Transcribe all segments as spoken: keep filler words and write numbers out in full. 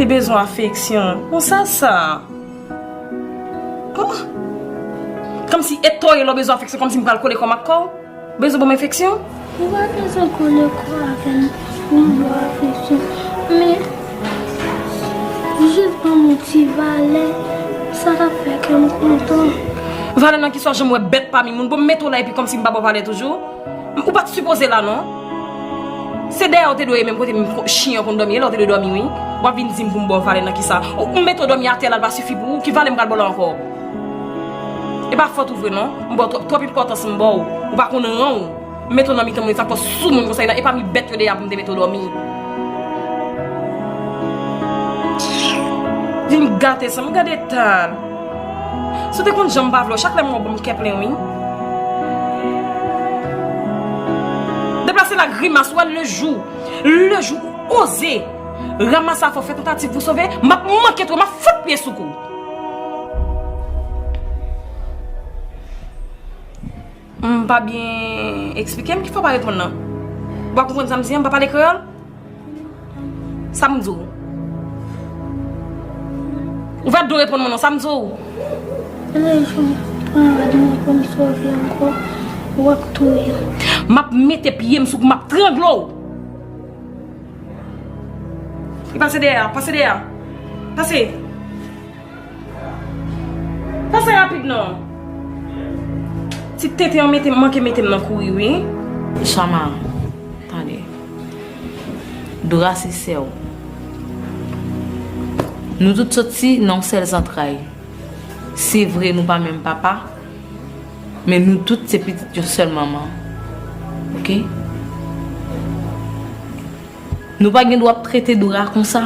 Li bezwen afeksyon. Bon, sa sa. Oh. Kòmsi e toye lè w bezwen afeksyon, kòmsi m pral kole kò m ak kò w. Bezwen ban m afeksyon? Ou pa bezwen kole kò avè m pou m ba w afeksyon. Men, jis ban m yon ti valè, sa t ap fè kè m kontan. Valè nan ki sa? W janm wè bèt pami moun? Bon, m mete w la epi kòmsi m pa ba w valè toujou? Ou pa t sipoze la non. Se dèyè w te dwe ye menm kote m ko-, chen an konn dòmi, e la w te dwe dòmi wi. W ap vin di m pou m ba w valè nan kisa? Ou, ou mete w dòmi atè la, l pa sifi pou ou, ki valè m pral ba w la ankò? E pa fòt ou vre non. M ba w twòp, twòp enpòtans m ba w. Ou pa konn ran w. M mete w nan mitan moun, sa fò sou moun konsa, e pami bèt yo dèyè pou m te mete w dòmi. Vin gate san m gade tal. Si w te konn jan m pa vle w, chak lè m wè w ban m kè plen wi. Deplase la grimas, ou wè le jou, le jou ou oze ranmase afè w, fè tantativ pou sove, m ap manke touye, m ap fout pye sou kou. M pa byen eksplike m, ki fè w pa reponn nan? Ou pa konprann sa m di an, m pa pale kreyòl? Sa m di w? Ouvè do reponn mwen non, sa m di w? Lè jou m pran rad mwen pou m sove ankò, w ap touye m. M ap mete pye m sou kou, m ap trangle w. Li pase dèyè a, pase dèyè a. Pase. Pase rapid non. Ti tenten an mete, manke mete m nan kouri wi. Chama, tande. Dora se sè w. Nou tout soti nan yon sèl zantray. Se vre nou pa menm papa, men nou tout se pitit yon sèl manman. Oke? Nou pa gen dwa ap trete Dora konsa.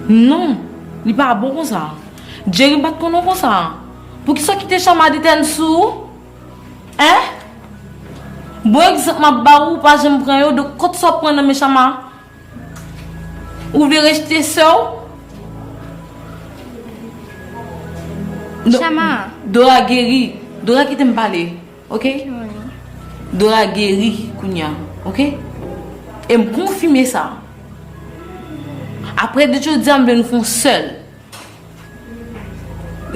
Non, li pa bon konsa. Jerry pa t konn ou konsa. Poukisa w kite Chama detèn sou ou? Hein? Bon egzanp m ap ba ou, ou pa janm pran yo, donk kot sa w pran nan men Chama? Ou vle rejte sè w? Do-, Chama. Dora geri. Dora kite m pale. Oke? Dora geri kounya, oke? E m konfime sa. Apre de jodi a, m vle nou fè yon sèl.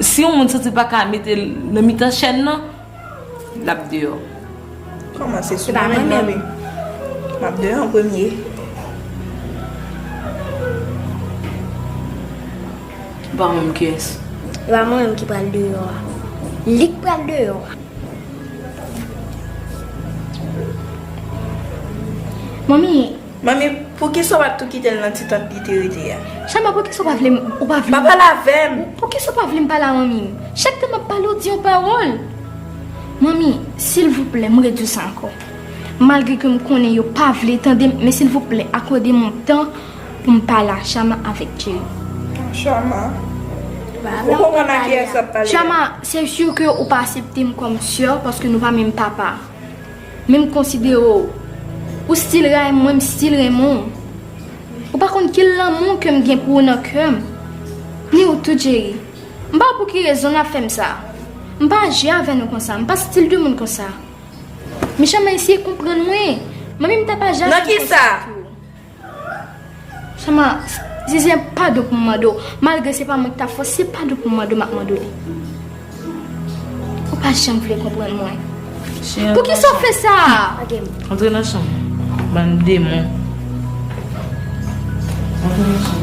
Si yon moun santi l pa ka mete l nan mitan chèn nan, l ap deyò. Kòman se sou mwen menm, mami? M ap deyò an premye. M pa konn kiyès. E pa mwen menm ki pral deyò a. Li k pral deyò a. Manmi. Manmi, poukisa w pa t tou kite l nan ti tant li te rete a? Chama, poukisa w pa vle m, ou pa vle m? Pa pale avè m. Poukisa w pa vle m pale a manmi m? Chak tan m ap pale, w di yon pawòl. Manmi, silvouplè, m redi w sa ankò. Malgre ke m konnen yo pa vle tande m, men silvouplè, akòde m yon tan pou m pale a Chama avèk Jerry. Chama. Ou konprann a kiyès w ap pale a? Chama, se si ke ou pa aksepte m kòm sè w, paske nou pa menm papa. Men m konsidere w. Ou still rayi m, mwen m still renmen w. Ou pa konn ki lanmou ke m gen pou ou nan kè m. Ni ou tou, Jerry. M pa wè pou ki rezon n ap fè m sa. M pa jwe avè nou konsa. M pa stil de moun konsa. Men Chama, eseye konprann mwen. Mwen menm m ta pa janm. Nan kisa? Chama, si se padon pou m mande w, malgre se pa mwen ki ta fè, se padon pou m mande w, m ap mande w li. Ou pa janm vle konprann mwen. Poukisa w fè sa? Antre nan chanm. Bann demon. Antre nan chanm.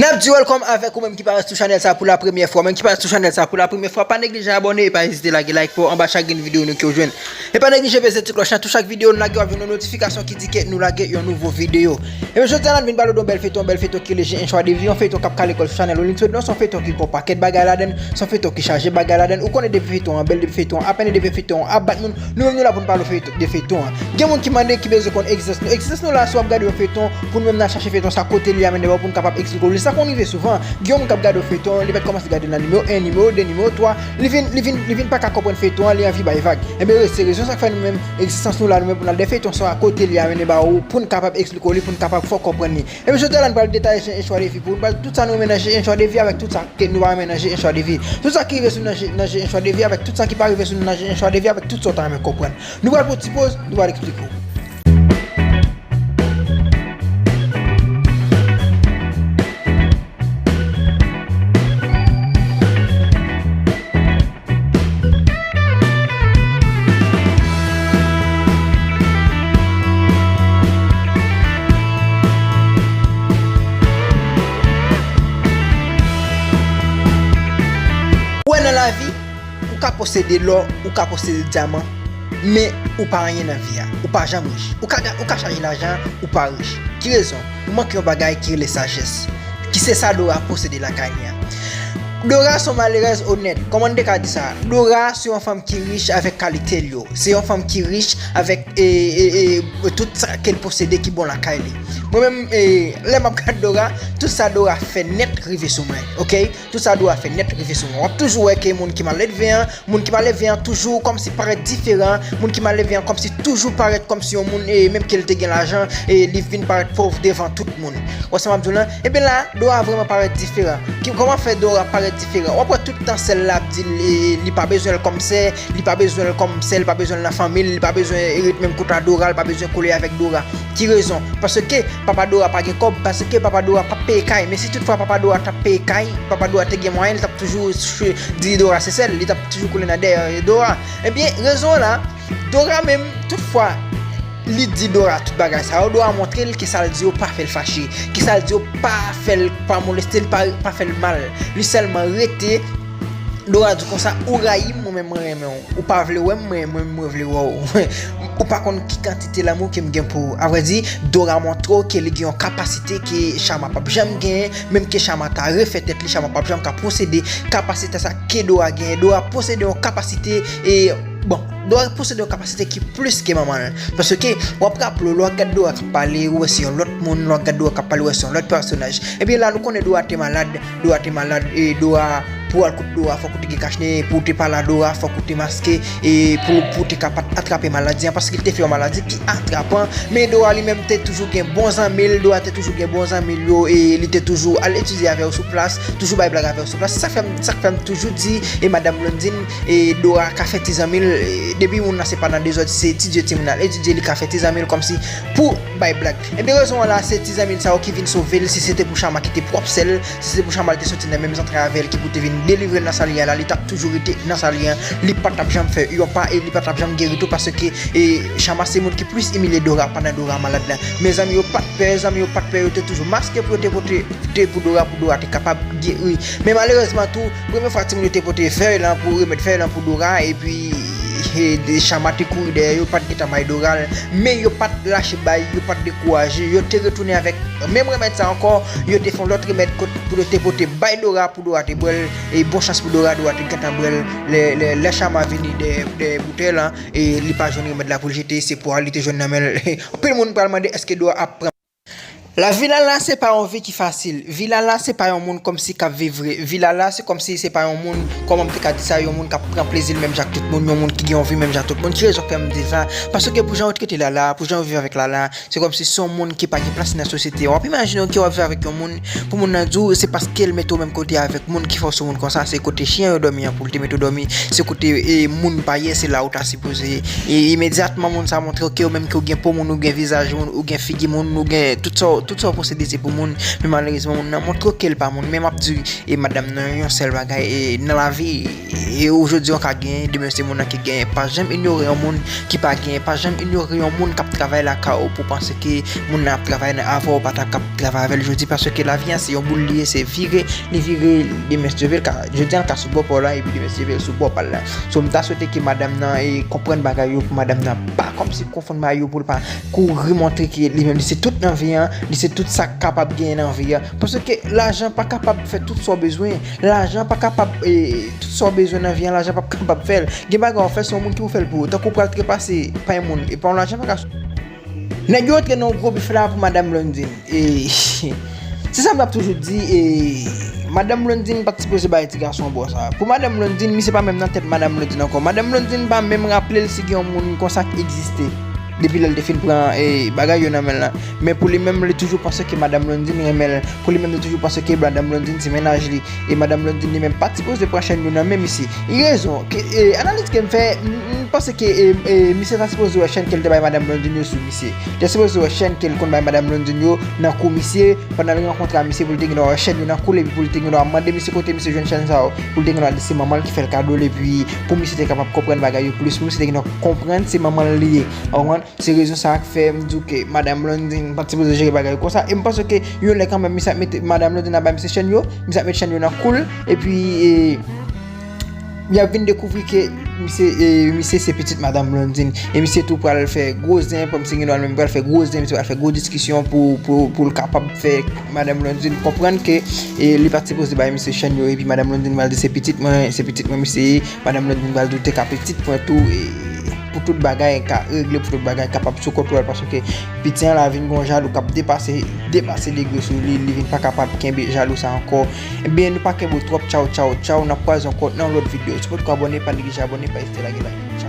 N ap di welcome avèk ou menm ki parèt sou chanèl sa pou la premyè fwa. Menm ki parèt sou chanèl sa pou la premyè fwa, pa neglije abòne e pa ezite lage like pa w anba chak grenn videyo nou ke w jwenn. E pa neglije peze ti klòch la, tou chak videyo nou lage w ap jwenn yon notifikasyon ki di ke nou lage yon nouvo videyo. Ebyen jodi a la n vin pale w de yon bèl feyton, yon bèl feyton ki rele J'ai un choix de vie, yon feyton k ap kale kò l sou chanèl Rolling Studio. Non, se yon feyton ki gen yon pakèt bagay ladan l, se yon feyton ki chaje bagay ladan l. Ou konnen depi feyton an bèl, depi feyton an ap mennen, depi feyton an ap bat moun, nou menm nou la pou n pale w feyton, de feyton an. Gen moun ki mande ki bezwen konn egzistans nou. Egzistans nou la, si w ap gade yon feyton, pou nou menm n al chache feyton sa kote li a mennen ba w pou n kapab eksplike w li. Sa konn rive souvan. Gen yon moun k ap gade yon feyton, li mèt kòmanse gade l nan nimewo en, nimewo de, nimewo twa, li vin, li vin, li vin pa ka konprann feyton an, li anvi bay vag. Enben, se rezon sa k fè nou menm, egzistans nou la, nou menm pou n al de feyton sa kote li a mennen ba ou, pou n kapab eksplike w li, pou n kapab fè w konprann li. Enben, jodi a la, nou pral detaye J'ai un choix de vie pou ou, nou pral tout sa nou renmen nan J'ai un choix de vie avèk tout sa ke nou pa renmen nan J'ai un choix de vie. Tout sa ki rive sou nou nan J'ai, nan J'ai un choix de vie avèk tout sa ki pa rive sou nou nan J'ai un choix de vie avèk tout sa w ta renmen konprann. Nou pral pran ti poz, nou pral eksplike w. Ou wè nan lavi, ou ka posede lò, ou ka posede dyaman, men ou pa anyen nan vi a. Ou pa janm rich. Ou ka, ou ka chaje lajan, ou pa rich. Ki rezon? Ou manke yon bagay ki rele sajès. Ki se sa Dora posede lakay li a. Dora se yon malerèz onèt. Kòman n te ka di sa? Dora se yon fanm ki rich avèk kalite l yo. Se yon fanm ki rich avèk e, e, e, tout sa ke l posede ki bon lakay li. Mwen menm, e, lè m ap gad Dora, tout sa Dora fè nèt rive sou mwen, oke? Tout sa Dora fè nèt rive sou mwen. W ap toujou wè ke moun ki maledve an, moun ki maledve an toujou kòmsi parèt diferan, moun ki maledve an kòmsi toujou parèt kòmsi yon moun, e, menm ke l te gen lajan, e, li vin parèt pòv devan tout moun. Ou wè sa m ap di w lan? Ebyen la, Dora vrèman parèt diferan. Ki, kòman fè Dora parèt diferan? W ap wè tout tan sè l la ap di l, e, li pa bezwen l kòm sè, li pa bezwen l kòm sè, li pa bezwen l nan fanmi l, li pa bezwen ret menm kote a Dora, li pa bezwen kole avèk Dora. Ki rezon? Paske papa Dora pa gen kòb, paske papa Dora p ap peye kay. Men si toutfwa papa Dora t ap peye kay, papa Dora te gen mwayen, li t ap toujou ch-, di Dora se sè l, li t ap toujou kole nan dèyè Dora. Ebyen, rezon an la, Dora menm, toutfwa, li di Dora tout bagay sa yo, Dora montre l ke sa l di yo pa fè l fache, ke sa l di yo pa fè l, pa moleste l, pa, pa fè l mal. Li sèlman rete, Dora di konsa, ou rayi m, mwen menm mwen renmen w. Ou pa vle wè m, mwen, mwen, mwen vle wè w. Ou pa konn ki kantite lanmou ke m gen pou ou. Avrèdi, Dora montre w ke li gen yon kapasite ke Chama p ap janm genyen, menm ke Chama ta refè tèt li, Chama p ap janm ka posede kapasite sa ke Dora genyen. Dora posede yon kapasite, e, bon, Dora posede yon kapasite ki plis ke manman l. Paske, w ap raple w, lè w ap gad Dora k ap pale, ou wè se yon lòt moun, lè w ap gad Dora k ap pale, ou wè se yon lòt pèsonaj. Ebyen la, nou konnen Dora te malad, Dora te malad, e Dora, pou w al kote Dora, fòk ou te gen kachnen, pou w te pale a Dora, fòk ou te maske, e pou, pou w te ka pa t atrape maladi an, paske li te fè yon maladi ki atrapan. Men Dora li menm te toujou gen bon zanmi l, Dora te toujou gen bon zanmi l yo, e li te toujou al etidye avè yo sou plas, toujou bay blag avè yo sou plas. Se sa k fè m, sa k fè m toujou di, e Madanm Blondine, e Dora ka fè ti zanmi l, e depi moun nan se pa nan dezòd, se etidye timoun nan al etidye, li ka fè ti zanmi l kòmsi pou bay blag. Ebyen rezon an la, se ti zanmi l sa yo ki vin sove l, si se te pou Chama ki te pwòp sè l, si se pou Chama l te soti nan menm zantray avè l ki pou te vin delivre l nan sa l ye a la, li t ap toujou rete nan sa l ye an, li pa t ap janm fè yon pa e li pa t ap janm geri tou paske, e, Chama se moun ki plis imilye Dora pandan Dora malad la. Men zanmi yo pa t pè, zanmi yo pa t pè, yo te toujou maske pou yo te pote, te pou Dora, pou Dora te kapab geri. Men malerezman tou, premye fwa timoun yo te pote fèy lan pou remèd fèy lan pou Dora, epi, e, de Chama te kouri dèyè yo, pa t gentan bay Dora l. Men yo pa t lache bay, yo pa t dekouraje, yo te retounen avèk menm remèd sa ankò, yo te fè yon lòt remèd kot pou yo te pote bay Dora, pou Dora te bwè l, e bon chans pou Dora, Dora te gentan bwè l, lè, lè, lè Chama vini dèyè, dèyè boutèy lan, e li pa jwenn remèd la pou l jete, se pwa li te jwenn nan men l. Anpil moun pral mande èske Dora ap pran. La vi Lala se pa yon vi ki fasil. Vi Lala se pa yon moun kòmsi k ap viv vre. Vi Lala se kòmsi se pa yon moun, kòman m te ka di sa, yon moun k ap pran plezi l menm jan ak tout moun, yon moun ki gen yon vi menm jan ak tout moun. Ki rezon k fè m di sa? Paske pou jan yo trete Lala, pou jan yo viv avèk Lala, se kòmsi se yon moun ki pa gen plas li nan sosyete a. W ap imajine w ke w ap viv avèk yon moun, pou moun nan di w se paske l mete w menm kote avèk moun ki fè w se yon moun konsa, se kote chen yo dòmi an pou l te mete w dòmi, se kote, e, moun pa ye, se la ou ta sipoze ye. E imedyatman moun sa montre w ke ou menm ke ou gen po moun, ou gen vizaj moun, ou gen figi moun, ou gen tout sa, tout sa w posede se pou moun. Men malerezman moun nan montre w ke l pa moun. Men m ap di, e madanm nan yon sèl bagay, e nan lavi, e ou jodi a w ka genyen, demen se moun nan ki genyen. Pa janm inyore yon moun ki pa genyen. Pa janm inyore yon moun k ap travay lakay ou pou panse ke moun nan ap travay nan avè w, pa ta k ap travay avè l jodi, paske lavi a se yon boul li ye, se vire, li vire, demen si Dye vle l ka, jodi a l ka sou bò pa w la, epi demen si Dye vle l sou bò pa l la. So, m ta swete ke madanm nan, e, konprann bagay yo, pou madanm nan pa kòmsi konfonn bagay yo, pou l pa kouri montre ke li menm li se tout nan vi an, li se tout sa k kapab genyen nan vi an. Paske lajan pa kapab fè tout sa w bezwen. Lajan pa kapab, e, tout sa w bezwen nan vi an, lajan p ap kapab fè l. Gen bagay w fè, se yon moun ki pou fè l pou ou. Tankou w pral trepase pay moun, e pa yon lajan pa ka. Nèg yo antre nan yon gwo bif la pou Madanm Blondine. E, se sa m t ap toujou di, e, Madanm Blondine pa t sipoze bay ti gason an bò sa. Pou Madanm Blondine, misye pa menm nan tèt Madanm Blondine ankò. Madanm Blondine pa menm raple l si gen yon moun konsa k egziste. Depi lè l te fin pran, e, bagay yo nan men l lan. Men pou li menm, li toujou panse ke Madanm Blondine renmen l. Pou li menm, li toujou panse ke Madanm Blondine se mennaj li. E Madanm Blondine li menm pa t sipoze pran chèn yo nan men misye. Li rezon. Ke, e, analiz ke m fè, m, m panse ke, e, e, misye ta sipoze wè chèn ke l te bay Madanm Blondine yo sou misye. Li te sipoze wè chèn ke l konn bay Madanm Blondine yo nan kou misye, pandan l rankontre a misye, pou l te gen dwa wè chèn yo nan kou l, epi pou l te gen dwa mande misye kote misye jwenn chèn sa yo, pou l te gen dwa di se manman l ki fè l kado l, epi pou misye te kapab konprann bagay yo plis, pou misye te gen dwa konprann se manman l li ye. Ou konprann? Se rezon sa a k fè m di w ke Madanm Blondine pa t sipoze jere bagay yo konsa. E m panse ke yon lè kanmenm, misye ap mete, Madanm Blondine ap bay misye chèn yo, misye ap met chèn yo nan kou l. Epi, e, Y ap vin dekouvri ke misye, e, misye se pitit Madanm Blondine. E misye tou pral fè gwo zen, misye gen dwa menm pral fè gwo zen, misye pral fè gwo diskisyon pou, pou, pou l kapab fè Madanm Blondine konprann ke, e, li pa t sipoze bay misye chèn yo, epi Madanm Blondine pral di se pitit mwen, se pitit mwen misye ye, Madanm Blondine pral di ou te ka pitit mwen tou, e, pou tout bagay ka regle, pou tout bagay kapab sou kontwòl, paske piti an la vin gon jalou k ap depase, depase degre sou li, li vin pa kapab kenbe jalou sa ankò. Ebyen, nou pa kenbe w twòp, tchaw, tchaw, tchaw, n ap kwaze ankò nan lòt videyo. Si w potko abòne, pa neglije abòne, pa ezite lage like.